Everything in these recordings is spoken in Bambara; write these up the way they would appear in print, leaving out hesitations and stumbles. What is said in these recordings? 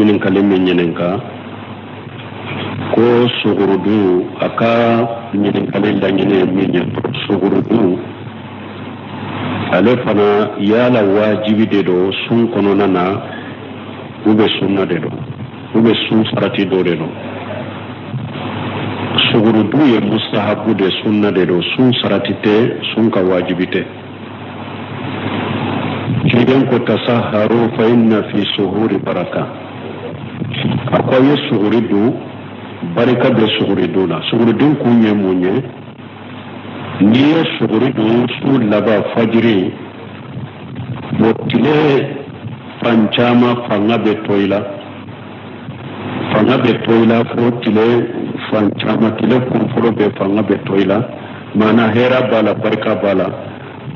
Ɲininkali min ɲininka ko sugurudun, a ka ɲininkali laɲini ye min ye, sugurudun ale fana yala wajibi de don sun kɔnɔna na ou bien sunna de don ou bien sun sarati dɔ de don? Sugurudun ye mustahabu de, sunna de don, sun sarati tɛ, sun ka wajibi tɛ. Ciden ko tasaharu fa inna fi suhuri baraka. A ko a ye suguri dun, barika bɛ suguri dun na. Suguri dun kun ye mun ye? N'i ye suguri dun su laban fajiri, o tile fan caman fanga bɛ to i la, fanga bɛ to i la fo tile fan caman, tile kun fɔlɔ bɛ fanga bɛ to i la. Maana hɛrɛ b'a la, barika b'a la,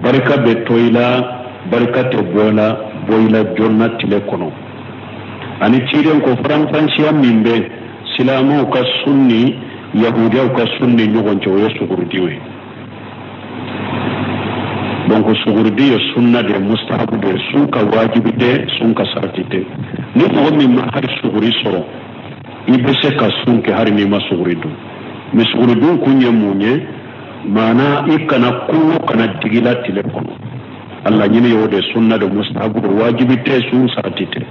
barika bɛ to i la, barika tɛ bɔ la bɔ i la joona tile kɔnɔ. Ani ciden ko faranfansiya min bɛ silamɛw ka sun ni yahudiyaw ka sun ni ɲɔgɔn cɛ, o ye sugurudi ye. Donc sugurudi ye sunna de ye, mustahabu de ye, sun ka wajibi tɛ, sun ka sarati tɛ. Ni mɔgɔ min ma hali suguri sɔrɔ, i bɛ se ka sun kɛ hali n'i ma suguri dun. Mais suguri dun kun ye mun ye? Maana i kana kɔngɔ kana digi la tile kɔnɔ. A laɲini y'o de, sunna de, mustahabu de, wajibi tɛ, sun sarati tɛ.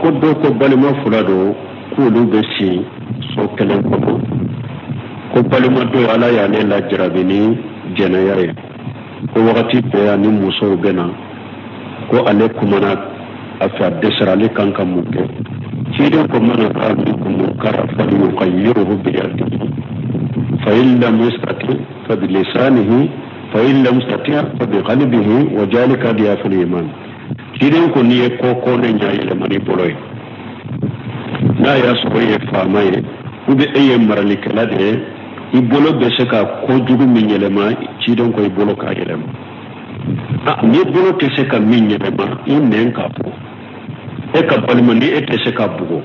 Ko dɔw ko balima fila don, k'olu bɛ si so kelen kɔnɔ, ko balima dɔ Ala y'ale lajarabi ni jɛnɛya ye, ko wagati bɛɛ ani musow bɛ na, ko ale kumana a fɛ, a dɛsɛra, ale kan ka mun kɛ? Ciden ko man ra'a minkum munkaran falyughayyirhu biyadihi fa in lam yastati fa bilisanihi fa in lam yastati fa biqalbihi wa dhalika ad'aful iman. Ciden ko n'i ye ko kɔnɛ ɲa yɛlɛma n'i bolo ye, n'a y'a sɔrɔ e ye faama ye ou bien e ye maralikɛla de ye, i bolo bɛ se ka kojugu min yɛlɛma, ciden ko i bolo k'a yɛlɛma. N'i bolo tɛ se ka min yɛlɛma, i nɛn k'a fɔ. E ka balima, ni e tɛ se ka bugɔ,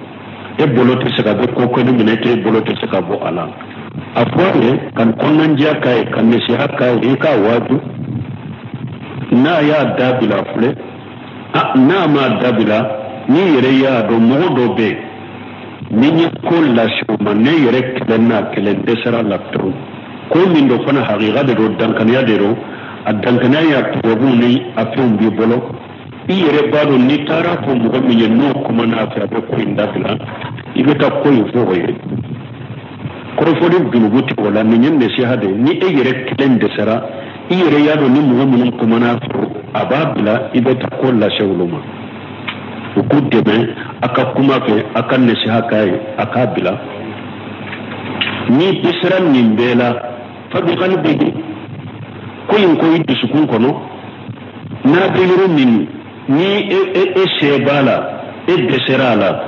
e bolo tɛ se ka bɛ ko kɔni minɛ, e bolo tɛ se ka bɔ a la, a fɔ a ye ka kɔnɔnajɛya k'a ye, ka nasiha k'a ye, i k'a waaju. N'a y'a dabila filɛ, n'a m'a dabila, n'i yɛrɛ y'a dɔn mɔgɔ dɔ bɛ yen, ni n ye ko lase o ma, ne yɛrɛ kɛlɛ n'a kɛlɛ dɛsɛra la pewu, ko min don fana hakika de don, dankaniya de don, a dankaniya y'a tubabuw ni a fɛnw b'i bolo, i yɛrɛ b'a dɔn n'i taara fɔ mɔgɔ min ye, n'o kumana a fɛ, a bɛ ko in dabila, i bɛ taa ko in fɔ o ye. Kɔrɔfɔli junubu tɛ o la, nin ye nasiha de ye. Ni e yɛrɛ kelen dɛsɛra, i yɛrɛ y'a dɔn ni mɔgɔ minnu kumana a fɛ, a b'a bila, i bɛ taa ko lase olu ma, u k'u dɛmɛ a ka kuma fɛ, a ka nasiha k'a ye, a k'a bila. N'i dɛsɛra nin bɛɛ la, fa bi qalbihi, ko in ko i dusukun kɔnɔ, n'a bɛ yɔrɔ min, ni e se b'a la, e dɛsɛra a la,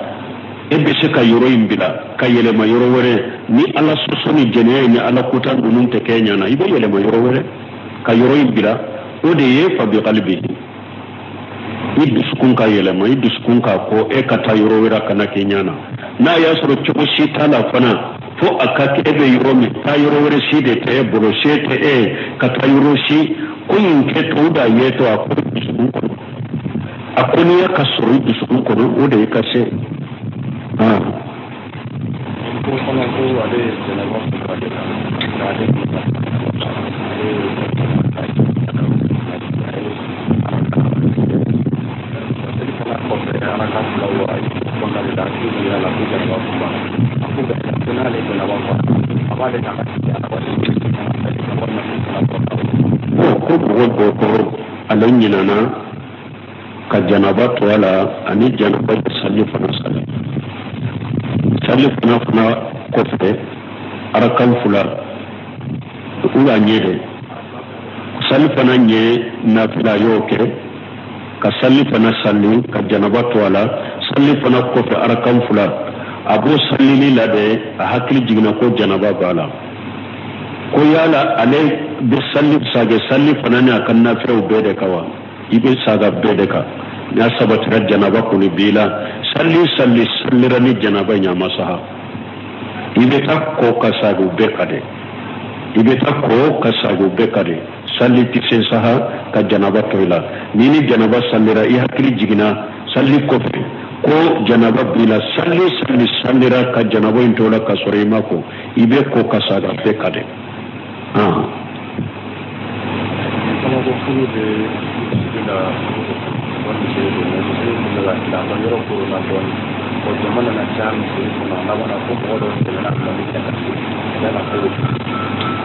e bɛ se ka yɔrɔ in bila ka yɛlɛma yɔrɔ wɛrɛ, ni Ala sɔsɔ ni jɛnɛya ni Ala kota ninnu tɛ kɛ ɲana, i bɛ yɛlɛma yɔrɔ wɛrɛ ka yɔrɔ in bila. O de ye fa bi qalbihi, i dusukun ka yɛlɛma, i dusukun k'a ko e ka taa yɔrɔ wɛrɛ kana kɛ ɲana. N'a y'a sɔrɔ cogo si t'a la fana, fo a ka kɛ e bɛ yɔrɔ min, taa yɔrɔ wɛrɛ si de tɛ e bolo, se tɛ e ka taa yɔrɔ si, ko in kɛ tɔw da ye to a ko dusukun kɔnɔ, a ko n'i y'a ka sɔrɔ i dusukun kɔnɔ, o de ye ka se. Ko mɔgɔ dɔ ko ale ɲinana ka janaba to a la, ani janaba ye sali fana sali, sali fana kɔfɛ arakan fila u y'a ɲɛ dɛ, sali fana ɲɛ nafila y'o kɛ, ka sali fana sali ka janaba to a la, sali fana kɔfɛ arakan fila, a b'o salili la dɛ, a hakili jiginna ko janaba b'a la. Ko yala ale bɛ sali sagɛ sali fana ni a ka nafilaw bɛɛ de kan wa? I bɛ saga bɛɛ de kan. N'a sabatira janaba kɔni b'i la, sali sali salira ni janaba in a ma saha, i bɛ taa ko ka sago bɛɛ kan dɛ, i bɛ taa ko ka sago bɛɛ kan dɛ. Sali tɛ se saha ka janaba to i la. N'i ni janaba salira, i hakili jiginna sali kɔfɛ ko janaba b'i la, sali sali salira ka janaba in to la ka sɔrɔ i ma ko, i bɛ ko ka saga bɛɛ kan dɛ.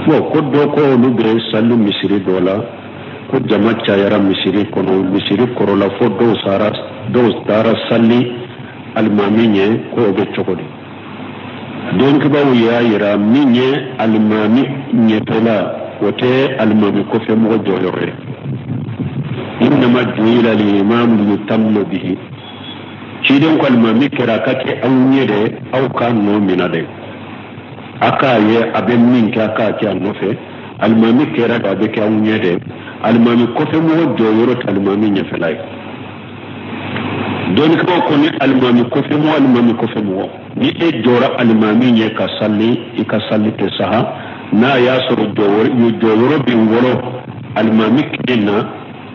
Bon, ko dɔ ko olu bɛ sali misiri dɔ la, ko jama cayara misiri kɔnɔ, misiri kɔrɔla fo dɔw sara, dɔw taara sali alimami ɲɛ, ko o bɛ cogo di? Dɔnkibaw y'a yira min ye alimami ɲɛfɛla, o tɛ alimami kɔfɛ mɔgɔ jɔyɔrɔ ye. Innama ju'ila al-imamu liyutamma bihi. Ciden ko alimami kɛra a ka kɛ aw ɲɛ dɛ, aw k'a nɔ minɛ dɛ, a k'a ye a bɛ min kɛ, a k'a kɛ a nɔfɛ. Alimami kɛra de a bɛ kɛ aw ɲɛ dɛ. Alimami kɔfɛ mɔgɔ jɔyɔrɔ tɛ alimami ɲɛfɛla ye. Dɔnnikɛlaw ko ni alimami kɔfɛ mɔgɔ, alimami kɔfɛ mɔgɔ, ni e jɔra alimami ɲɛ ka sali, i ka sali tɛ saha. N'a y'a sɔrɔ jɔyɔrɔ b'i bolo alimami kelen na,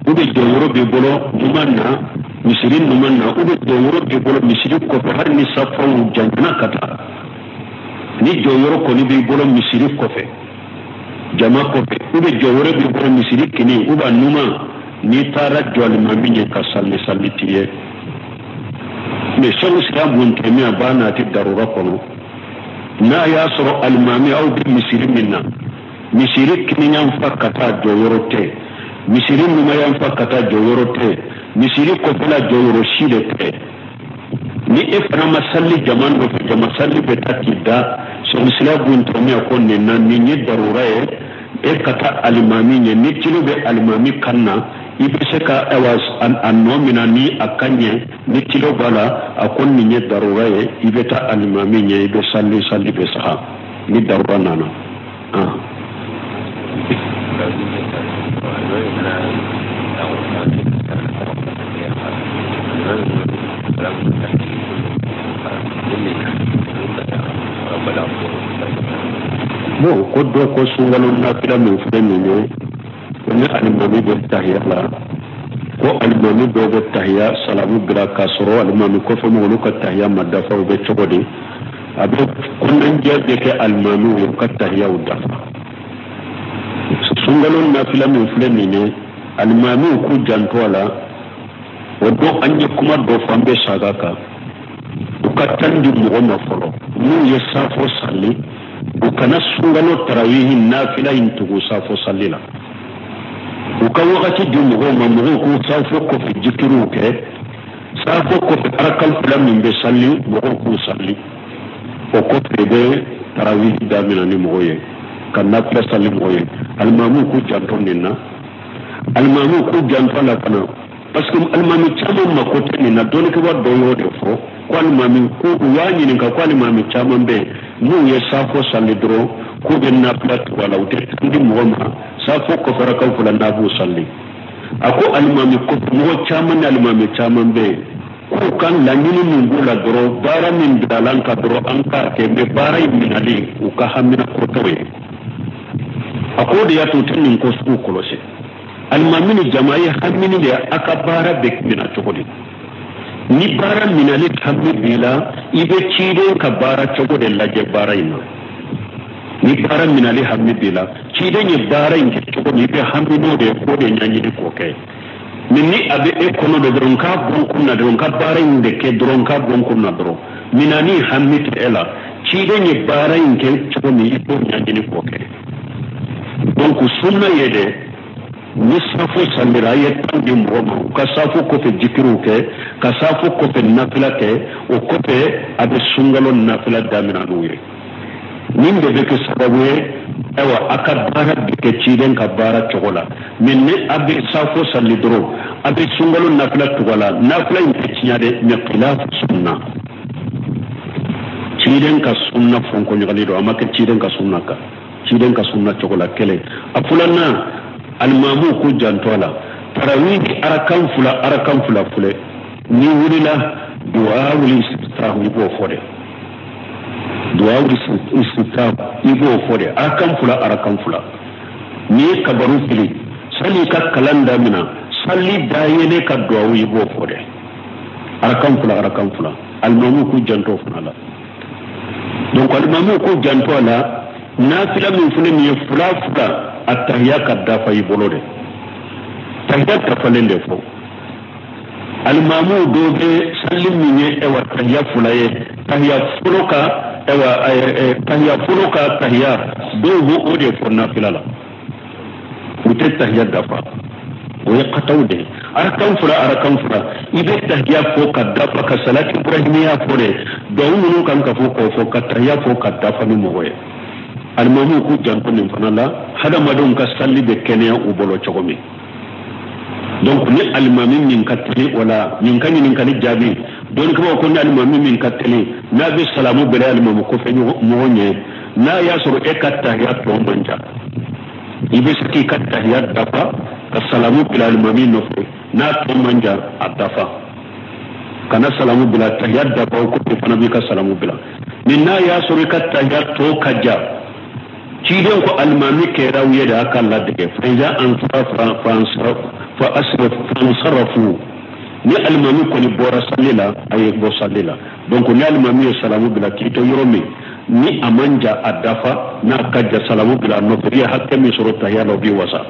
ou bien jɔyɔrɔ b'i bolo numan na, misiri numan na, ou bien jɔyɔrɔ b'i bolo misiri kɔfɛ, hali ni safaw janyana ka taa, ni jɔyɔrɔ kɔni b'i bolo misiri kɔfɛ, jama kɔfɛ, ou bien jɔyɔrɔ b'i bolo misiri kinin ou bien numan, n'i taara jɔ alimami ɲɛ ka sali, sali t'i ye. Mais Sɛku Islam Bun Taymiya b'a nati darura kɔnɔ, n'a y'a sɔrɔ alimami aw bɛ misiri min na, misiri kinin yanfan ka taa jɔyɔrɔ tɛ, misiri numan yanfan ka taa jɔyɔrɔ tɛ, misiri kɔfɛla jɔyɔrɔ si de tɛ, ni e fana ma sali jama nɔfɛ, jama sali bɛ taa k'i da. Sɛku Islam Bun Taymiya ko nin na, nin ye darura ye, e ka taa alimami ɲɛ. Ni tilo bɛ alimami kan na, i bɛ se ka ayiwa a nɔ minɛ ni a ka ɲɛ, ni tilo b'a la. A ko nin ye darura ye, i bɛ taa alimami ɲɛ, i bɛ sali, sali bɛ saha ni darura nana. Bon, ko dɔ ko sunkalo nafila min filɛ nin ye, ko ni alimami bɛ tahiya la, ko alimami dɔw bɛ tahiya salamu bila k'a sɔrɔ alimami kɔfɛ mɔgɔw ka tahiya ma dafa, o bɛ cogo di? A bɛ kɔnɔnajɛ bɛ kɛ alimamiw ye u ka tahiyaw dafa. Sunkalo nafila min filɛ nin ye, alimamiw k'u janto a la. O don an ye kuma dɔ fɔ, an bɛ saga kan. U ka tan di mɔgɔ ma fɔlɔ, n'u ye safo sali, u kana sunkalo tarawihi nafila in tugu safo sali la. U ka wagati di mɔgɔw ma, mɔgɔw k'u safo kɔfɛ jikiriw kɛ, safo kɔfɛ arakal fila min bɛ sali, mɔgɔw k'u sali. O kɔfɛ i bɛ tarawihi daminɛ ni mɔgɔw ye, ka nafila sali mɔgɔw ye. Alimamiw k'u janto nin na, alimamiw k'u janto a la fana, parce que alimami caman mako tɛ nin na. Dɔnnikɛbaa dɔ y'o de fɔ ko alimami ko u y'a ɲininka ko alimami caman bɛ yen, n'u ye safo sali dɔrɔn, k'u bɛ nafila tugu a la, u tɛ tan di mɔgɔ ma safo kɔfɛ rakaw fila n'a b'u sali. A ko alimami kɔfɛ mɔgɔ caman ni alimami caman bɛ yen, k'u ka laɲini min b'u la dɔrɔn, baara min bilala an kan dɔrɔn, an k'a kɛ, mais baara in minɛli u ka hamina ko t'o ye. A ko o de y'a to u tɛ nin ko sugu kɔlɔsi. Alimami ni jama ye hamini de ye, a ka baara bɛ minɛ cogo di? Ni baara minɛli hami b'i la, i bɛ ciden ka baara cogo de lajɛ baara in na. Ni baara minɛli hami b'i la, ciden ye baara in kɛ cogo min, i bɛ hami n'o de ye, k'o de ɲɛɲini k'o kɛ. Mais ni a bɛ e kɔnɔ de dɔrɔn, k'a bɔ n kun na dɔrɔn, ka baara in de kɛ dɔrɔn, k'a bɔ n kun na dɔrɔn, minɛni hami tɛ e la. Ciden ye baara in kɛ cogo min, i b'o ɲɛɲini k'o kɛ. Donc sunna ye dɛ, ni safo salira, a ye tan di mɔgɔ ma, u ka safo kɔfɛ jikiriw kɛ, ka safo kɔfɛ nafila kɛ, o kɔfɛ a bɛ sunkalo nafila daminɛ n'u ye. Nin de bɛ kɛ sababu ye, ayiwa, a ka baara bɛ kɛ ciden ka baara cogo la. Mais ni a bɛ safo sali dɔrɔn, a bɛ sunkalo nafila tugu a la, nafila in tɛ tiɲɛ dɛ, mais khilafu sunna, ciden ka sunna fɔnkɔɲɔgɔnli don, a ma kɛ ciden ka sunna kan. Ciden ka sunna cogo la kelen. A filanan, alimamu k'u janto a la. Tarawih arakan fila arakan fila filɛ. N'i wulila duwawul istiftah i b'o fɔ dɛ. Duwawul istiftah i b'o fɔ dɛ. Arakan fila arakan fila. N'i ye kabaru fili sani i ka kalan damina sali dayɛlɛ ka duwawu i b'o fɔ dɛ. Arakan fila arakan fila. Alimamu k'u janto o fana la. Donc alimamu k'u janto a la. Nafila min filɛ nin ye fila fila a tahiya ka dafa i bolo dɛ. Tahiya dafalen de fɔ. Alimamu dɔw bɛ sali min ye ɛwa tahiya fila ye tahiya fɔlɔ ka ɛwa tahiya fɔlɔ ka tahiya dɔw b'o de fɔ nafila la. U tɛ tahiya dafa. O ye kataw de ye. Arakan fila arakan fila i bɛ tahiya fɔ ka dafa ka salati ibrahimiya fɔ dɛ. Duwawu minnu kan ka fɔ k'o fɔ ka tahiya fɔ ka dafa ni mɔgɔ ye. Alimamu k'u janto nin fana la hadamadenw ka sali bɛ kɛnɛya u bolo cogo min. Donc ni alimami min ka teli o la nin ka ɲininkali jaabi dɔnnikɛbaaw ko ni alimami min ka teli n'a bɛ salamu bɛrɛ alimamu kɔfɛ ɲɔgɔn ɲɛ n'a y'a sɔrɔ e ka tahiya tɔ man ca i bɛ se k'i ka tahiya dafa ka salamu bila alimami nɔfɛ n'a tɔ man jan a dafa kana salamu bila tahiya dafa o kɔfɛ fana b'i ka salamu bila ni n'a y'a sɔrɔ i ka tahiya tɔ ka jan ciden ko alimami kɛra u ye de a ka ladege faiza fansarafu ni alimami kɔni bɔra sali la a ye bɔ sali la. Donc ni alimami ye salamu bila k'i to yɔrɔ min ni a man ja a dafa n'a ka ja salamu bila a nɔfɛ i ye hakɛ min sɔrɔ tahiya la o b'i wasa.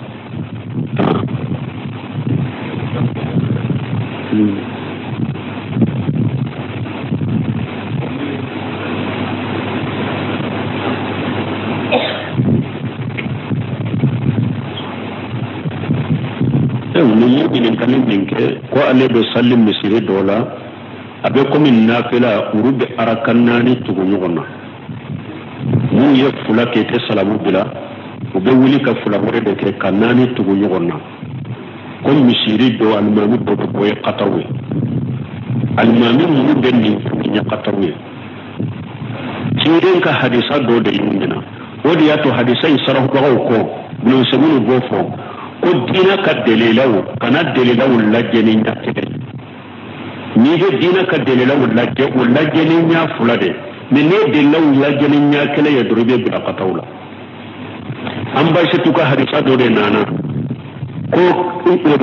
Ni ye ɲininkali min kɛ ko ale bɛ sali misiri dɔ la a bɛ komi nafila olu bɛ arakan naani tugu ɲɔgɔn na n'u ye fila kɛ tɛ salamu bila u bɛ wuli ka fila wɛrɛ de kɛ ka naani tugu ɲɔgɔn na ko misiri dɔ alimami dɔ bɛ bɔ ye kataw ye alimami minnu bɛ nin ɲɛ kataw ye ciden ka hadisa dɔ de y'u minɛ o de y'a to hadisa in sarahubagaw kɔ bulonseminnu b'o fɔ ko diinɛ ka delilaw kana delilaw lajɛ ni ɲɛ kelen n'i bɛ diinɛ ka delilaw lajɛ o lajɛ ni ɲɛ fila de mɛ n'i ye delilaw lajɛ ni ɲɛ kelen ye dɔrɔn i bɛ bila kataw la. An Bayisetu ka hadisa dɔ de nana ko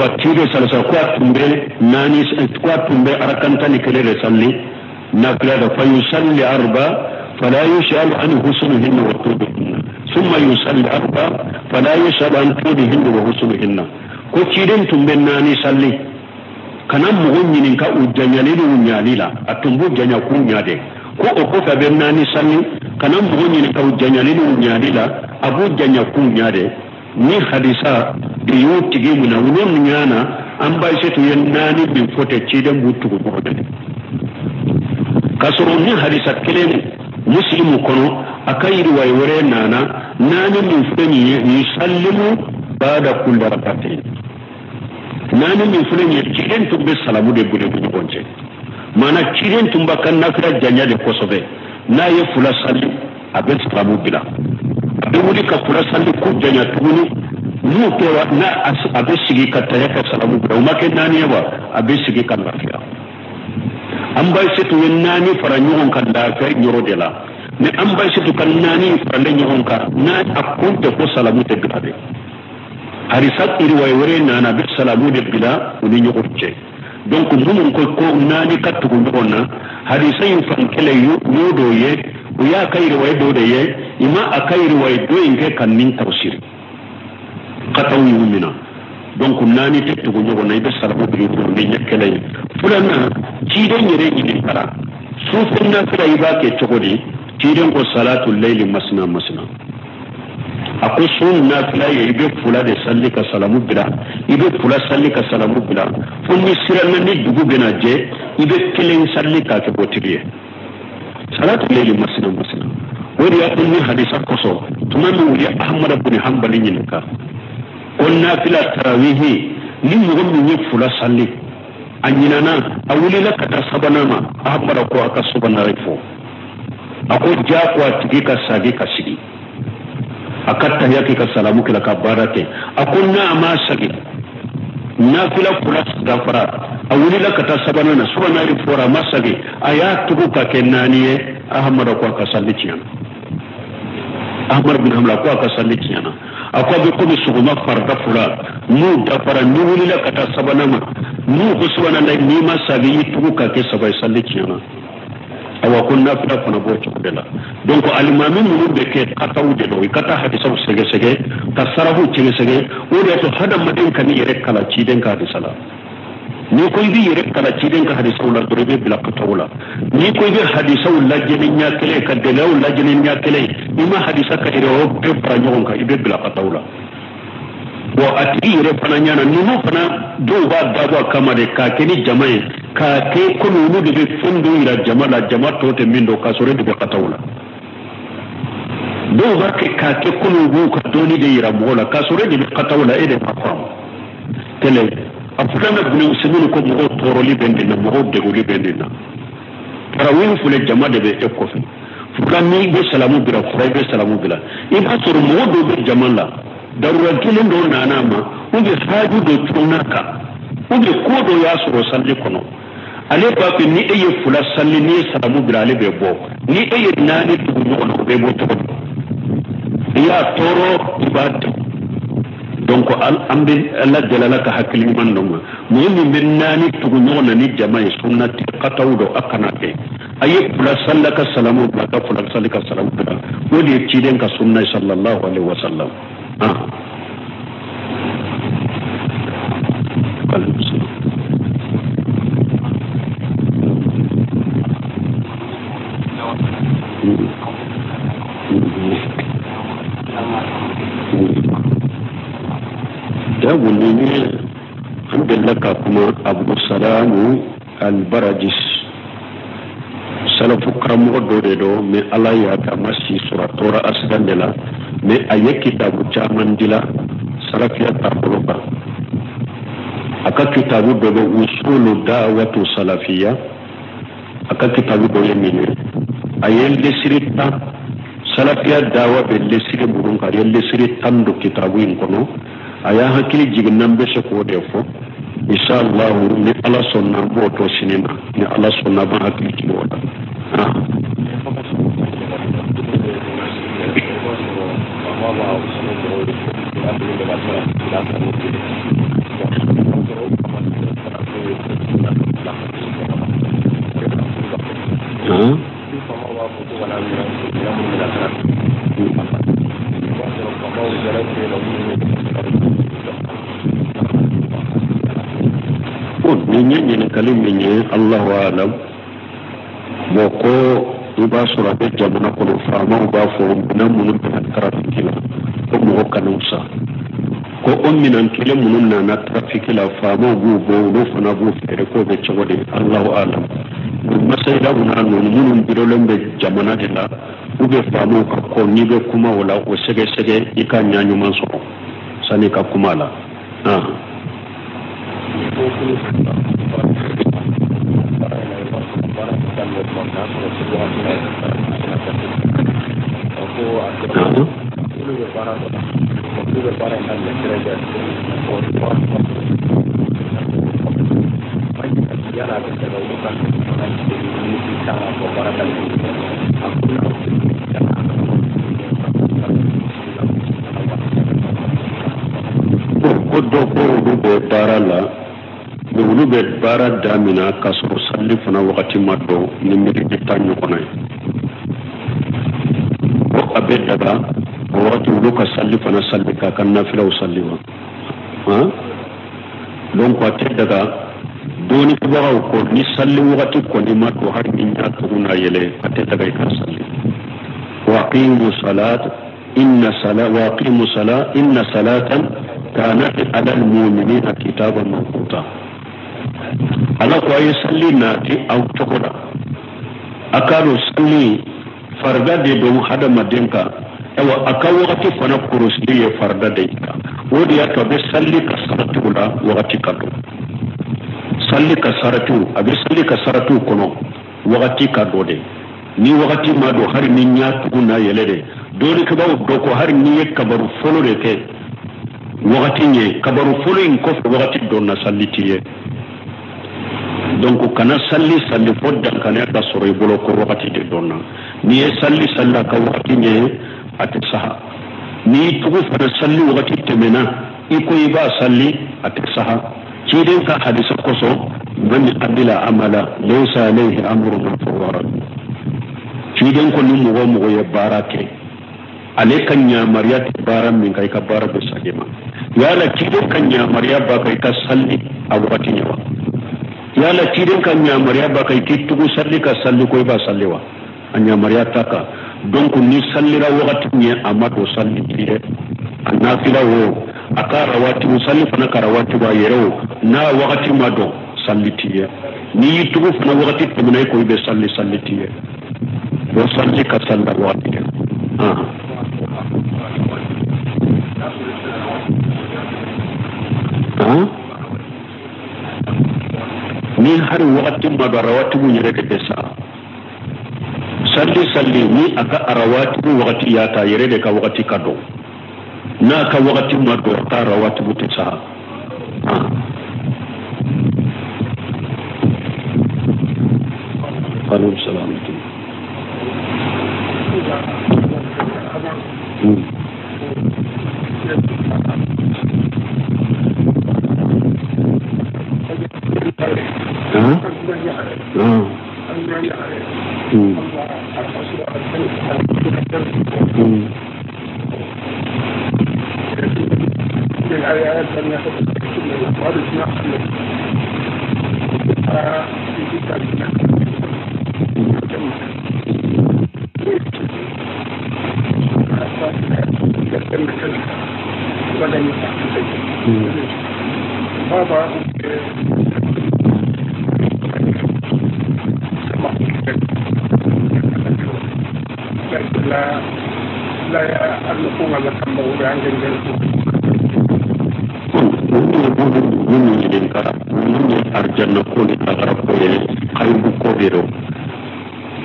wa ciden salasa ko a tun bɛ naani ko a tun bɛ arakan 11 de salli nafila da fa yusalli arba fala yusalu an husnihinna wa tulihinna summa yusalli arba fala yusalu an tulihinna wa husnihinna ko ciden tun bɛ naani salli kana mɔgɔ ɲininka u janyali ni u ɲali la a tun b'u janya k'u ɲa de ko o kɔfɛ a bɛ naani salli kana mɔgɔ ɲininka u janyali ni u ɲali la a b'u janya k'u ɲa de ni hadisa de y'o tigi minɛ u n'o ɲana an Bayisetu ye naani min fɔ tɛ ciden b'u tugu ɲɔgɔn na k'a sɔrɔ ni hadisa kelen musilimu kɔnɔ a ka yiriwaye wɛrɛ nana naani min filɛ nin ye yusallimu bada kulli rak'atayn naani min filɛ nin ye ciden tun bɛ salamu de bila u ni ɲɔgɔn cɛ maana ciden tun b'a ka nafila janya de kosɛbɛ n'a ye fila sali a bɛ salamu bila a bɛ wuli ka fila sali ko janya tuguni n'u kɛra n'a a bɛ sigi ka taya ka salamu bila o ma kɛ naani ye wa a bɛ sigi ka lafiya. An Bayisetu ye naani fara ɲɔgɔn kan lafiya yɔrɔ de la mɛ an Bayisetu ka naani faralen ɲɔgɔn kan n'a a kun tɛ ko salamu tɛ bila dɛ hadisa iriwaye wɛrɛ nana a bɛ salamu de bila u ni ɲɔgɔn cɛ. Donc minnu ko ko naani ka tugu ɲɔgɔn na hadisa in fan kelen y'o dɔ ye o y'a ka yiriwaye dɔ de ye i ma a ka yiriwaye dɔ in kɛ ka nin tafsiri kataw y'u minɛ. Donc naani tɛ tugu ɲɔgɔn na i bɛ salamu bila u ni ɲɛ kelen ye. Filanan ciden yɛrɛ ɲininkara sufɛ nafila i b'a kɛ cogo di ciden ko salatu layli masina masina a ko sun nafila ye i bɛ fila de salli ka salamu bila i bɛ fila salli ka salamu bila fo ni siranna ni dugu bɛna jɛ i bɛ kelen salli k'a kɛ bɔtiri ye salatu layli masina masina. O de y'a to ni hadisa kosɔn tuma min u ye Ahmada bin Hanbali ɲininka ko nafila tarawihi ni mɔgɔ min ye fila salli a ɲinana a wulila ka taa sabanan ma Ahmada ko a ka sabanan fɔ a ko diyagoya a tigi ka sagi ka sigi. A ka tahiya kɛ ka salamu kɛ ka baara kɛ. A ko n'a ma sagi nafila fila dafara, a wulila ka taa sabanan na, subahana fɔra a ma sagi, a y'a tugu ka kɛ naani ye. Ahamadu ko a ka sali tiɲɛna. Ahmad bin Hanbal ko a ka sali tiɲɛna. A ko a bɛ komi sɔgɔma farida fila n'u dafara, n'i wulila ka taa sabanan ma, n'u ko subahana n'i ma sagi i tugu ka kɛ saba ye, sali tiɲɛna. Awa ko nafila fana b'o cogo de la. Donc alimami minnu bɛ kɛ kataw de don, i ka taa hadisaw sɛgɛsɛgɛ ka sarafu sɛgɛsɛgɛ. O de y'a to hadamaden ka n'i yɛrɛ kalan ciden ka hadisa la. N'i ko i b'i yɛrɛ kalan ciden ka hadisaw la dɔrɔn, i bɛ bila kataw la. N'i ko i bɛ hadisaw lajɛ ni ɲɛ kelen, ka gɛlɛyaw lajɛ ni ɲɛ kelen, i ma hadisa ka yɛrɛ o bɛɛ fara ɲɔgɔn kan, i bɛ bila kataw la. Bon a tigi yɛrɛ fana ɲɛna, ninnu fana dɔw b'a dabɔ a kama de k'a kɛ ni jama ye, k'a kɛ komi olu de bɛ fɛn dɔw yira jama la, jama tɔ tɛ min dɔn, k'a sɔrɔ e de bɛ kataw la. Dɔw b'a kɛ k'a kɛ komi u b'u ka dɔnni de yira mɔgɔw la, k'a sɔrɔ e de bɛ kataw la, e de b'a faamu. Kelen a filanan bin Usumini ko mɔgɔw tɔɔrɔli bɛ nin na, mɔgɔw deguli bɛ nin na. Tarawih filɛ, jama de bɛ e kɔfɛ. Fula n'i bɛ salamu bila, fura i bɛ salamu bila. I b'a sɔrɔ mɔgɔ dɔw bɛ jama la, darura kelen dɔ nana a ma, ou bien haju dɔ tununa kan, ou bien ko dɔ y'a sɔrɔ sali kɔnɔ. Ale b'a fɛ ni e ye fila sali, n'i ye salamu bila, ale bɛ bɔ. Ni e ye naani tugu ɲɔgɔn na, o bɛ bɔ cogo di? I y'a tɔɔrɔ, i b'a dɛmɛ. Donc an bɛ Ala deli, Ala ka hakili ɲuman d'an ma. Mɔgɔ min bɛ naani tugu ɲɔgɔn na ni jama ye, sunna tɛ, kataw don, a kana kɛ. A ye fila sali ka salamu bila, ka fila sali ka salamu bila. O de ye ciden ka sunna ye sallallahu alaihi wa sallam. Jago ni ye an delila ka kuma Abu Salamu al-Barajis, salafu karamɔgɔ dɔ de don, mais Ala y'a kɛ a ma si sɔrɔ, a tora accident de la, mais a ye kitabu caman dila salafiya taabolo kan. A ka kitabu dɔ bɛ usulu da'watu salafiya, a ka kitabu dɔ ye min ye, a ye lesiri 10, salafiya dawa bɛ lesiri minnu kan, a ye lesiri 10 don kitabu in kɔnɔ. A y'a hakili jigin n'an bɛ se k'o de fɔ inshallah, ni Ala sɔnna an b'o to sini na, ni Ala sɔnna an b'an hakili jigin o la. Nin ye ɲininkali min ye, Allahu alam. Bon ko i b'a sɔrɔ a bɛ jamana kɔnɔ, faamaw b'a fɔ minɛn minnu bɛna tarafiki la ko mɔgɔ kan'u san, ko o minɛn kelen minnu nana tarafiki la, faamaw b'u bɔ, olu fana b'u feere, k'o bɛ cogo di? Allahu alam. Masayida n'a ninnu minnu birolen bɛ jamana de la, u bɛ faamaw ka kɔ, n'i bɛ kuma o la, o sɛgɛsɛgɛ i ka ɲa ɲuman sɔrɔ sanni i ka kuma la. Ko dɔ ko olu bɛ baara la, mais olu bɛ baara daminɛ k'a sɔrɔ sali fana wagati ma dɔn ni miniti 10 ɲɔgɔnna ye. Ko a bɛ daga o wagati olu ka sali fana sali k'a ka nafilaw sali wa? Donc a tɛ daga dɔɔnikɛbagaw ko ni sali wagati kɔni ma don, hali ni ɲa tugu n'a yɛlɛ, a tɛ daga i ka sali. Wa aqimu salat inna sala wa aqimu sala inna salatan kanat ala almu'minina kitaban mawquta. Ala ko a ye sali nati aw cogo la, a k'a dɔn sali farida de don hadamaden kan, ayiwa a ka wagati fana kɔlɔsili ye farida de ye kan. O de y'a to a bɛ sali ka saratiw la wagati ka dɔn, sali ka saratiw, a bɛ sali ka saratiw kɔnɔ wagati ka dɔn de. Ni wagati ma dɔn, hali ni ɲa tugu n'a yɛlɛ de, Dɔnnikɛbaaw dɔ ko hali n'i ye kabaru fɔlɔ de kɛ wagati ɲɛ, kabaru fɔlɔ in kɔfɛ wagati dɔnna salli t'i ye. Donc kana salli salli fo dankaniya ka sɔrɔ i bolo ko wagati de dɔnna. N'i ye salli salli a ka wagati ɲɛ, a tɛ saha. N'i y'i tugu fana salli wagati tɛmɛna, i ko i b'a salli, a tɛ saha. Ciden ka hadisa kosɔn, man amila amala laysa alayhi amruna fahuwa radd. Ciden ko ni mɔgɔ o mɔgɔ ye baara kɛ, ale ka ɲamariya tɛ baara min kan, i ka baara bɛ segin ma. Yala ciden ka ɲamariya b'a kan i ka salli a wagati ɲɛ wa? Yala ciden ka ɲamariya b'a kan i k'i tugu salli ka salli ko i b'a salli wa? A ɲamariya t'a kan. Donc ni sallira wagati ɲɛ, a ma don salli t'i ye. A nafila o, a ka rawatibu salli fana ka rawatibu a yɛrɛ o, n'a wagati ma dɔn, salli t'i ye. N'i y'i tugu fana wagati tɛmɛna i ko i bɛ salli, salli t'i ye. O salli ka salli a wagati kɛ. Ni hali wagati ma dɔn, rawatibu yɛrɛ de bɛ sa. Salli salli ni a ka rawatibu wagati y'a ta, a yɛrɛ de ka wagati ka dɔn. N'a ka wagati ma dɔn, a ka rawatibu tɛ sa. Aleykum salaam.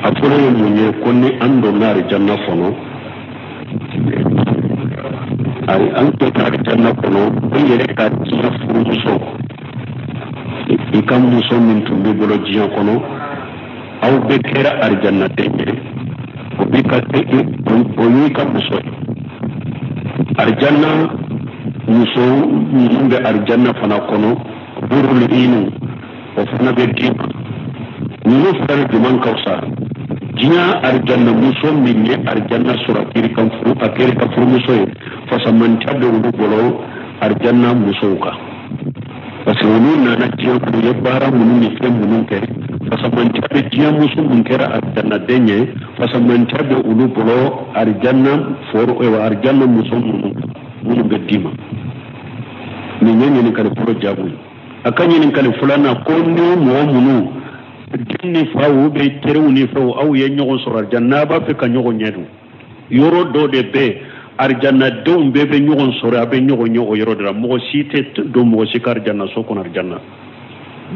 A fɔlɔ ye mun ye ko ni an donna arijanna kɔnɔ, ayi an donna arijanna kɔnɔ, an yɛrɛ ka diɲɛ furumuso, i ka muso min tun b'i bolo diɲɛ kɔnɔ, aw bɛɛ kɛra arijanna den ye, o b'i ka o y'i ka muso ye. Arijanna muso minnu bɛ arijanna fana kɔnɔ, hurul inu, o fana bɛ d'i ma. Ninnu fila de jumɛn ka fisa? Diɲɛ arijanna muso min ye arijanna sɔrɔ a kɛra ka furumuso ye, fasamantiya bɛ olu bolo arijanna musow kan. Parce que olu nana diɲɛ kɔnɔ, u ye baara minnu ni fɛn minnu kɛ, fasamantiya bɛ diɲɛ muso min kɛra arijanna den ye, fasamantiya bɛ olu bolo arijanna foro, arijanna muso minnu bɛ d'i ma. Nin ye ɲininkali fɔlɔ jaabi ye. A ka ɲininkali filanan ko ni mɔgɔ minnu den ni faw bɛ teriw ni fɛnw aw ye ɲɔgɔn sɔrɔ arijanna, n'a b'a fɛ ka ɲɔgɔn ɲɛ dun, yɔrɔ dɔ de bɛ arijannadenw bɛɛ bɛ ɲɔgɔn sɔrɔ, a bɛ ɲɔgɔn ye o yɔrɔ de la. Mɔgɔ si tɛ don mɔgɔ si ka arijannaso kɔnɔ arijanna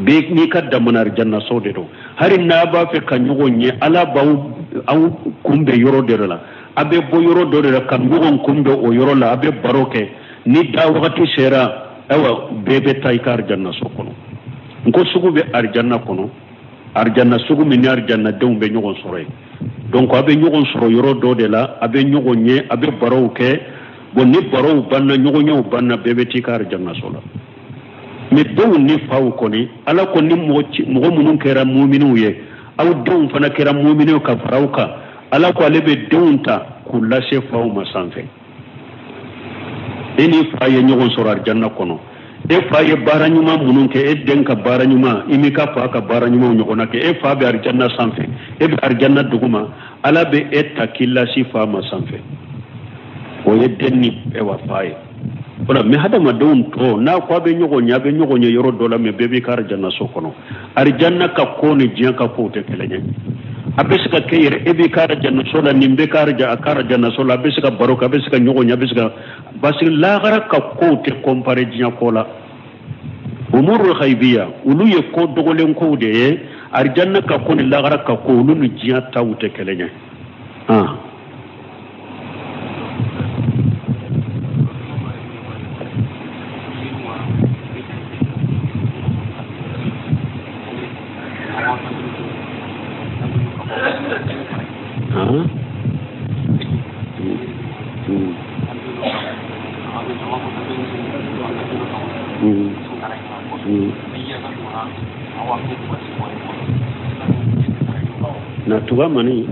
bɛɛ n'i ka damana arijannaso de don. Hali n'a b'a fɛ ka ɲɔgɔn ye, Ala b'aw aw kunbɛn yɔrɔ dɔ de la, a bɛ bɔ yɔrɔ dɔ de la ka ɲɔgɔn kunbɛn o yɔrɔ la, a bɛ baro kɛ. Ni da wagati sera, ayiwa bɛɛ bɛ taa i ka arijannaso kɔnɔ. N ko sugu bɛ arijanna kɔnɔ, arijanna sugu min ni arijannadenw bɛ ɲɔgɔn sɔrɔ yen. Donc a bɛ ɲɔgɔn sɔrɔ yɔrɔ dɔ de la, a bɛ ɲɔgɔn ye, a bɛ barow kɛ. Bon ni barow banna, ɲɔgɔnyew banna, bɛɛ bɛ t'i ka arijannaso la. Mais denw ni faw kɔni, Ala ko ni mɔgɔ minnu kɛra muminiw ye, aw denw fana kɛra muminiw ka fara aw kan, Ala ko ale bɛ denw ta k'u lase faw ma sanfɛ. E ni fa ye ɲɔgɔn sɔrɔ arijanna kɔnɔ, e fa ye baara ɲuman minnu kɛ, e den ka baara ɲuman, i m'i ka fa ka baara ɲumanw ɲɔgɔnna kɛ, e fa bɛ arijanna sanfɛ, e bɛ arijanna duguma, Ala bɛ e ta k'i lase fa ma sanfɛ. O ye den ni fa ye. Voilà, mais hadamadenw tɔ n'a ko a bɛ ɲɔgɔn ye, a bɛ ɲɔgɔn ye yɔrɔ dɔ la, mais bɛɛ b'i ka arijanna so kɔnɔ. Arijanna ka ko ni diɲɛ ka kow tɛ kelen ye. A bɛ se ka kɛ yɛrɛ e b'i ka arijanna so la, nin bɛ ka arijanna so la, a bɛ se ka baro kɛ, a bɛ se ka ɲɔgɔn ye, a bɛ se ka, parce que lahara ka kow tɛ comparer diɲɛ ko la. Umurul ghaibiya, olu ye ko dogolen kow de ye. Arijanna ka ko ni lahara ka ko, olu ni diɲɛ taw tɛ kelen ye. Na tuga mani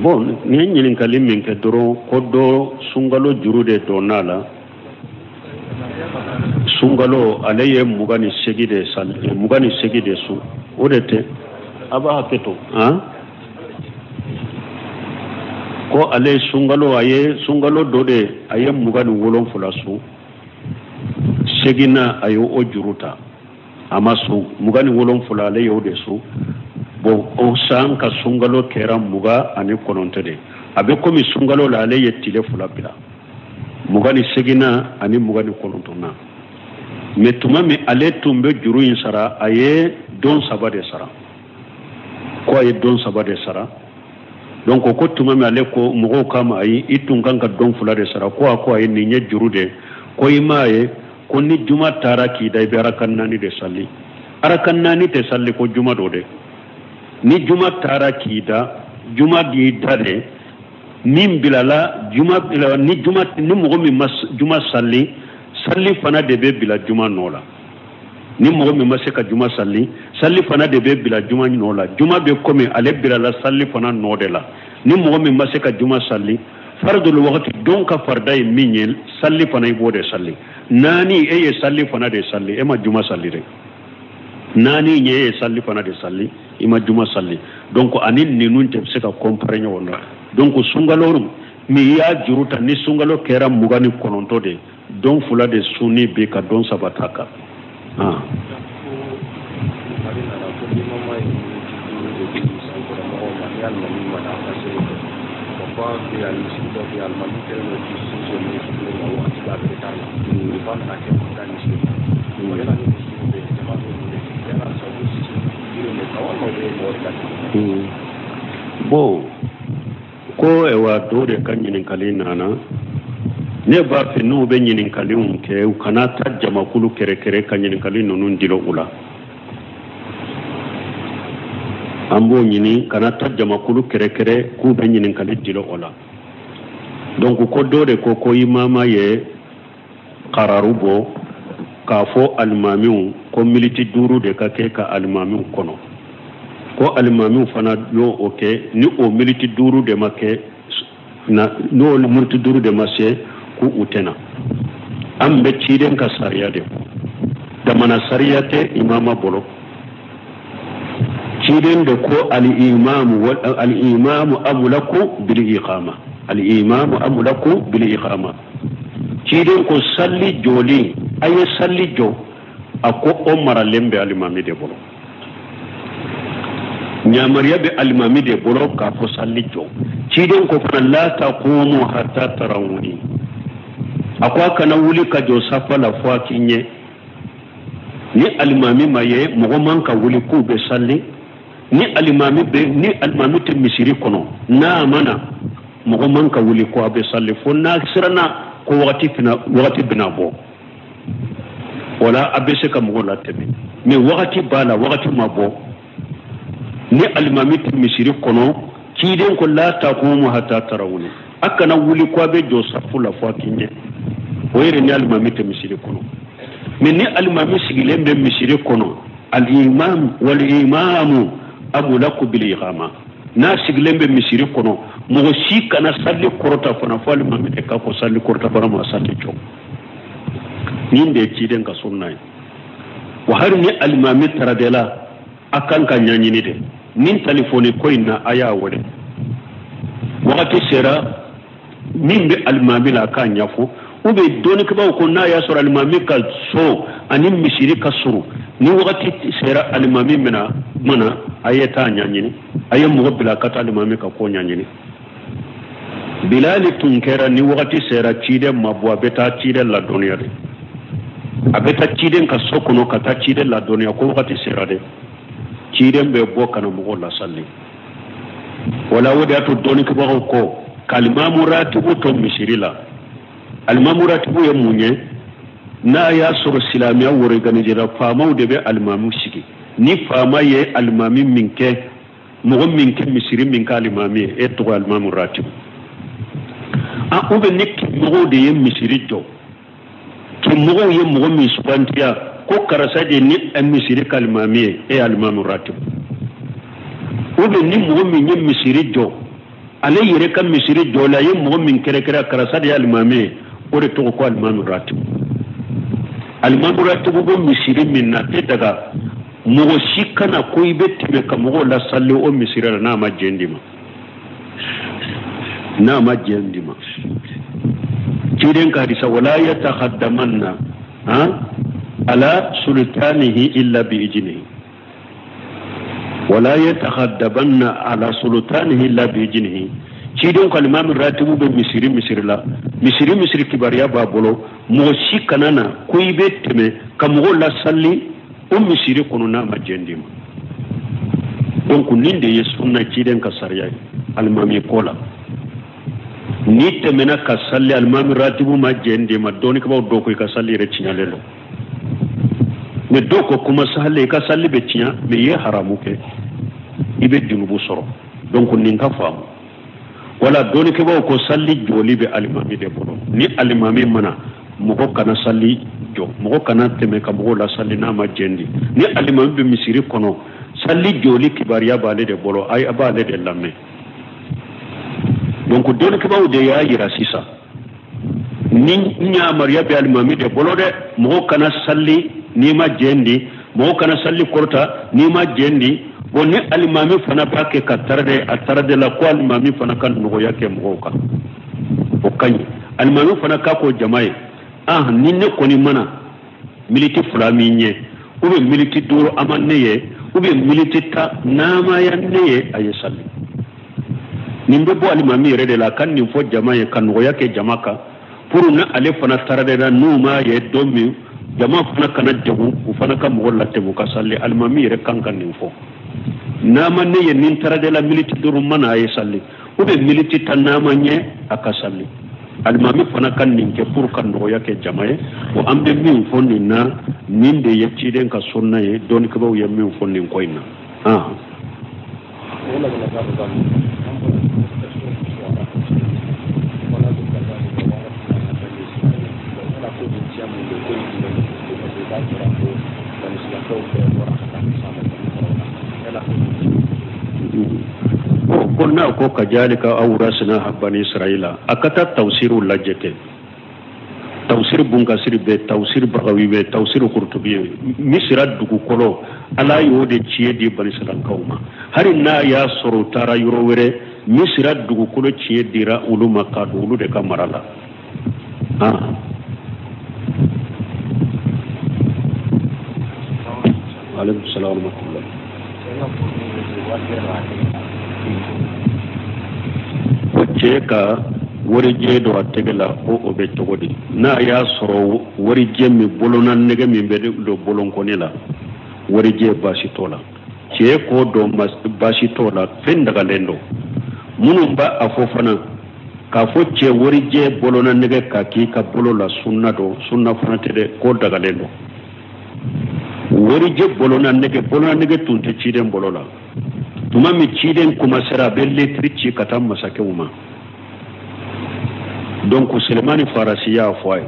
bon, ni ye ɲininkali min kɛ dɔrɔn, ko dɔ sunkalo juru de donna la. Sunkalo, ale ye 28 de sali, 28 de sun. O de tɛ, a b'a hakɛ to. Han, ko ale sunkalo, a ye sunkalo dɔ de, a ye 27 sun, seginna, a ye o juru ta, a ma sun. 27, ale y'o de sun. Bon, o san ka sunkalo kɛra 29 de. A bɛ komi sunkalo la, ale ye tile 2 bila, 28nan ani 29nan. Mais tuma min ale tun bɛ juru in sara, a ye don 3 de sara, ko a ye don 3 de sara. Donc ko tuma min ale ko mɔgɔw k'a ma, ayi, i tun kan ka don 2 de sara. Ko a ko ayi, nin ye juru de. Ko i m'a ye ko ni juma taara k'i da, i bɛ arakan 4 de sali. Arakan 4 tɛ sali ko juma don dɛ. Ni juma taara k'i da, juma b'i da de. Min bilala juma, ni juma, ni mɔgɔ min ma juma sali, sali fana de bɛ bila juma nɔ la. Ni mɔgɔ min ma se ka juma sali, sali fana de bɛ bila juma nɔ la. Juma bɛ komi ale bilala sali fana nɔ de la. Ni mɔgɔ min ma se ka juma sali, faridul wagati don ka farida ye min ye, sali fana i b'o de sali. 4, e ye sali fana de sali, e ma juma sali dɛ. 4 ye, e ye sali fana de sali, i ma juma sali. Donc ani ninnu tɛ se ka comparer ɲɔgɔn na. Donc sunkalo min i y'a juru ta, ni sunkalo kɛra 29 de, don 2 de sunni bɛ ka don 3 ta kan. Ah. Bon, ko ewa dɔ de ka ɲininkali nana. Ne b'a fɛ n'u bɛ ɲininkaliw kɛ, u kana taa jamakulu kɛrɛkɛrɛ ka ɲininkali ninnu dila u la. An b'o ɲini, kana taa jamakulu kɛrɛkɛrɛ k'u bɛ ɲininkali dila o la. Donc ko dɔ de ko ko imama ye kararu bɔ k'a fɔ alimamiw ko militi 5 de ka kɛ ka alimamiw kɔnɔ, ko alimamiw fana y'o o kɛ. Ni o militi 5 de ma kɛ na, n'o militi 5 de ma se, ko u tɛna. An bɛ ciden ka sariya de kɔ, jamana sariya tɛ imama bolo. Ciden de ko al-imamu al-imamu amlaku bil iqama, al-imamu amlaku bil iqama. Ciden ko salli joli, a ye salli jɔ, a ko o maralen bɛ alimami de bolo. Ɲamariya bɛ alimami de bolo k'a fɔ salli jɔ. Ciden ko fana la taqumu hatta tarawuni, a ko a kana wuli ka jɔ safa la fo a k'i ɲɛ. Ni alimami ma ye, mɔgɔ man ka wuli k'u bɛ salli. Ni alimami bɛ, ni alimami tɛ misiri kɔnɔ, n'a ma na, mɔgɔ man ka wuli ko a bɛ salli fo n'a siranna ko wagati fina, wagati bɛna bɔ. Wala a bɛ se ka mɔgɔ latɛmɛ, mais wagati b'a la, wagati ma bɔ. Ni alimami tɛ misiri kɔnɔ, ciden ko la taqumu hatta tarawuni, a kana wuli ko a bɛ jɔ safu la fo a k'i ɲɛ. O yɛrɛ ni alimami tɛ misiri kɔnɔ. Mais ni alimami sigilen bɛ misiri kɔnɔ, al-imam wal-imamu amlaku bil iqama, n'a sigilen bɛ misiri kɔnɔ, mɔgɔ si kana salli kɔrɔta fana fo alimami de k'a fɔ salli kɔrɔta fana ma salli jɔ. Nin de ye ciden ka sunna ye. Wa hali ni alimami taradela, a kan ka ɲɛɲini de. Nin telefɔni ko in na, a y'a wele. Wagati sera min bɛ alimami la, a k'a ɲɛfɔ. Ou bien dɔnnikɛbaaw ko n'a y'a sɔrɔ alimami ka so ani misiri ka surun, ni wagati sera alimami mina mana, a ye taa ɲɛɲini, a ye mɔgɔ bila ka taa alimami ka ko ɲɛɲini. Bilali tun kɛra ni wagati sera ciden ma bɔ, a bɛ taa ciden ladɔnniya de. A bɛ taa ciden ka so kɔnɔ ka taa ciden ladɔnniya ko wagati sera dɛ. Ciden bɛ bɔ ka na mɔgɔw lasali. Wala o de y'a to dɔnnikɛbagaw ko k'alimamu ratibu to misiri la. Alimamu ratibu ye mun ye? N'a y'a sɔrɔ silamɛya organisera, faamaw de bɛ alimamiw sigi. Ni faama ye alimami min kɛ, mɔgɔ min kɛ misiri min ka alimami ye, e tɔgɔ alimami ratibu. A ou bien ni mɔgɔw de ye misiri jɔ, mɔgɔw ye mɔgɔ min sugantiya ko karisa de ni misiri ka alimami ye, e ye alimami ratibu. Ou bien ni mɔgɔ min ye misiri jɔ, ale yɛrɛ ka misiri jɔ la, a ye mɔgɔ min kɛrɛkɛrɛ, karisa de ye alimami ye, o de tɔgɔ ko alimami ratibu. Alimami ratibu bɛ misiri min na, tɛ daga mɔgɔ si kana ko i bɛ tɛmɛ ka mɔgɔw lasali o misiri la n'a ma jɛn d'i ma, n'a ma jɛn d'i ma. Ciden ka hadisa, wala yatakhaddamanna ala sultanihi illa bi ijnihi, wala yatakhaddamanna ala sultanihi illa bi ijnihi. Ciden ka alimami ratibu bɛ misiri misiri la, misiri misiri kibaruya b'a bolo, mɔgɔ si kana na ko i bɛ tɛmɛ ka mɔgɔw lasali o misiri kɔnɔ n'a ma jɛn d'i ma. Donc nin de ye sunna ciden ka sariya ye alimami ko la. N'i tɛmɛna ka sali alimami ratibu ma jɛn d'i ma, dɔnnikɛbaaw dɔw ko i ka sali yɛrɛ tiɲɛlen don, mais dɔw ko kuma sali i ka sali bɛ tiɲɛ, mais i ye haramu kɛ, i bɛ junubu sɔrɔ. Donc nin ka faamu. Wala dɔnnikɛbaaw ko sali jɔli bɛ alimami de bolo. Ni alimami mana, mɔgɔ kana sali jɔ, mɔgɔ kana tɛmɛ ka mɔgɔw lasali n'a ma jɛn di. Ni alimami bɛ misiri kɔnɔ, sali jɔli kibaruya b'ale de bolo, a b'ale de lamɛn. Donc dɔnnikɛbaaw de y'a yira sisan, ni yamaruya bɛ alimami de bolo dɛ, mɔgɔ kana sali n'i ma jɛn di, mɔgɔ kana sali kɔrɔta n'i ma jɛn di. Bon ni alimami fana b'a kɛ ka tarade, a tarade la ko alimami fana ka nɔgɔya kɛ mɔgɔw kan, o ka ɲi. Alimami fana k'a ko jama ye, ah ni ne kɔni mana militi 2 min ye, ou bien militi 5 a ma ne ye, ou bien militi 10 n'a ma ya ne ye, a ye sali. Nin bɛ bɔ alimami yɛrɛ de la, a ka nin fɔ jama ye ka nɔgɔya kɛ jama kan, pour na ale fana tarade la n'u m'a ye don min, jama fana kana degun, u fana ka mɔgɔ latɛmɛ u ka sali. Alimami yɛrɛ kan ka nin fɔ, n'a ma ne ye nin tarade la militi 5 mana a ye sali, ou bien militi 10 n'a ma ɲɛ a ka sali. Alimami fana ka nin kɛ pour ka nɔgɔya kɛ jama ye. Bon an bɛ min fɔ nin na, nin de ye ciden ka sunna ye, dɔnnikɛbaaw ye min fɔ nin ko in na. Ko n'a ko kajalika awrasna bani israila, a ka taa tawsiriw lajɛ kɛ. Tawsir Bunkasiri bɛ, tawsir Bagawi bɛ, tawsir Kurtubi bɛ. Misira dugukolo ala y'o de tiɲɛ di bani israilakaw ma. Hali n'a y'a sɔrɔ u taara yɔrɔ wɛrɛ, Misira dugukolo tiɲɛ dira olu ma k'a don olu de ka mara la. Aleykum salaam wa rahmatulah. Ko cɛ ka warijɛ don a tɛgɛ la, ko o bɛ cogo di? N'a y'a sɔrɔ warijɛ min bolonna nɛgɛ min bɛ don bolonkɔni la, warijɛ baasi t'o la. Cɛ k'o dɔn baasi t'o la, fɛn dagalen don. Minnu b'a a fɔ fana k'a fɔ cɛ warijɛ bolonna nɛgɛ k'a k'i ka bolo la, sunna don, sunna fana tɛ dɛ, k'o dagalen don. Warijɛ bolonna nɛgɛ, bolonna nɛgɛ tun tɛ ciden bolo la. Tuma min ciden commencera, a bɛ letiri ci ka taa masakɛw ma. Donc Selemani Farasi y'a fɔ a ye,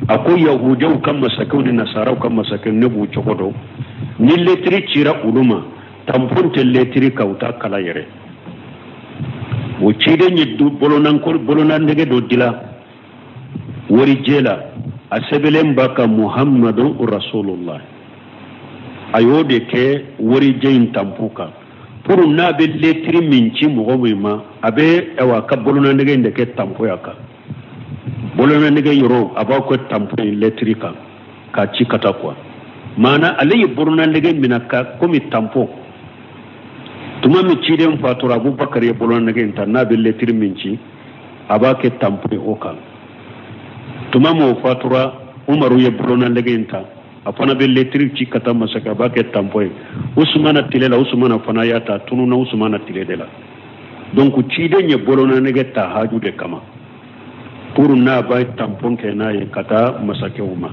a ko yahudiyaw ka masakɛw ni nasaraw ka masakɛw ne b'u cogo dɔn, ni letiri cira olu ma, tampon tɛ letiri kan, u t'a kala yɛrɛ. O ciden ye bolonanɛgɛ dɔ dila warijɛ la, a sɛbɛnlen b'a kan Muhammadu Rasulullah. A y'o de kɛ warijɛ in tampon kan, pour n'a bɛ letiri min ci mɔgɔ min ma, a bɛ ayiwa ka bolonanɛgɛ in de kɛ tampon ya kan. Bolonanɛgɛ yɔrɔ a b'a kɛ tampon in letiri kan k'a ci ka taa quoi. Maana ale ye bolonanɛgɛ minɛ ka komi tampon. Tuma min ciden fatura, Abubakar ye bolonanɛgɛ in ta, n'a bɛ letiri min ci a b'a kɛ tampon ye o kan. Tuma min o fatura, Umaru ye bolonanɛgɛ in ta, a fana bɛ letiri ci ka taa masakɛ, a b'a kɛ tampon ye. Usumana tile la, Usumana fana y'a ta, tununa Usumana tile de la. Donc ciden ye bolonanɛgɛ ta haju de kama. Pour n'a b'a tampon kɛ n'a ye ka taa masakɛw ma.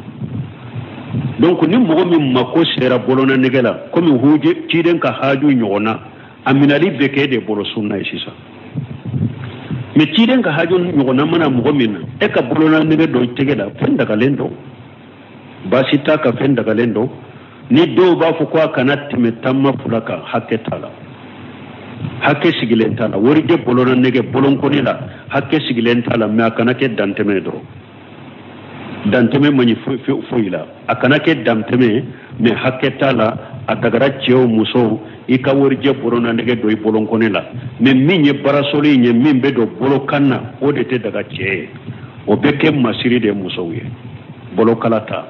Donc ni mɔgɔ min mako sera bolonanɛgɛ la, komi huje ciden ka haju ɲɔgɔn na, a minali bɛ kɛ de bolo sunna ye sisan. Mais ciden ka haju ɲɔgɔnna mana mɔgɔ min na, e ka bolonanɛgɛ don i tɛgɛ la, fɛn dagalen don, baasi t'a ka, fɛn dagalen don. Ni dɔw b'a fɔ ko a kana tɛmɛ taama fila kan, hakɛ t'a la, hakɛ sigilen t'a la. Warijɛ bolonanɛgɛ bolonkɔni la, hakɛ sigilen t'a la, mais a kana kɛ dantɛmɛ dɔrɔn. Dantɛmɛ man ɲi foyi la, a kana kɛ dantɛmɛ, mais hakɛ t'a la. A dagara cɛw, musow, i ka warijɛ bolonanɛgɛ don i bolonkɔni la. Mais min ye barasoli in ye, min bɛ don bolokan na, o de tɛ daga cɛ ye, o bɛ kɛ masiri de musow ye, bolokala ta.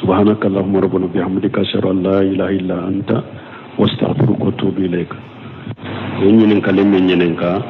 Subhanaka allahumma rabbana bihamdika, ashhadu an la ilaha illa anta, wastaghfiruka wa atubu ilayk. O ɲininkali min ɲininka.